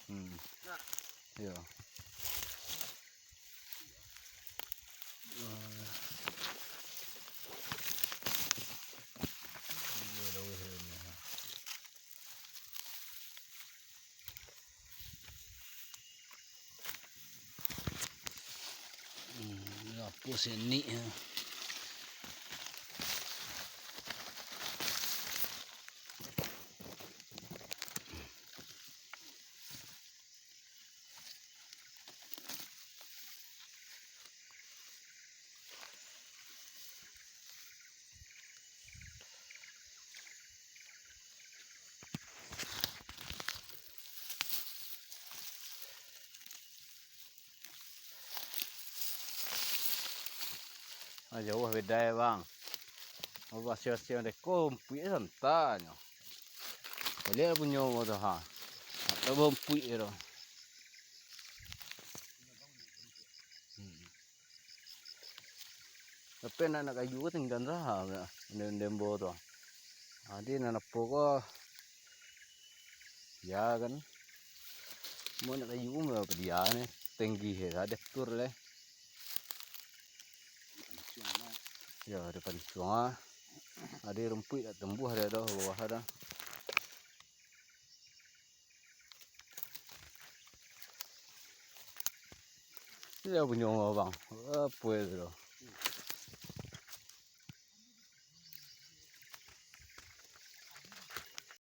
ອືມ ເນາະ ເອີ ອືມ ເນາະ ປູເສັ້ນນີ້ ອາ ຈະວ່າເຮັດໄດ້ບ້າງ ເພາະວ່າເຊວໆ ໄດ້ກໍບໍ່ເປັນສັນຕາເນາະ ໄປແລ້ວບຸນໂຍມບໍ່ຕະຫາ ແຕ່ບໍ່ເປັນດອກ ອືມ ຖ້າເປັນອັນນັ້ນກໍຢູ່ກັນກັນຊະ ເດ ເດ ບໍ່ຕະ ອາ ທີ່ນັ້ນນະ ໂປກໍ ຢາກັນ ມື້ນັ້ນກໍຢູ່ເມືອປະດິຍານີ້ ເຕັງກີເຮດາເດັກຕຸລເລີຍ ຢາເດປັນຊ່ວງ ອາ ເດລົມປຸຍຕຳບົວເດດອກ ບໍ່ວ່າເດ ແລ້ວບໍ່ຍອມເອົາບັງ ເອີ ປ່ວຍເດ.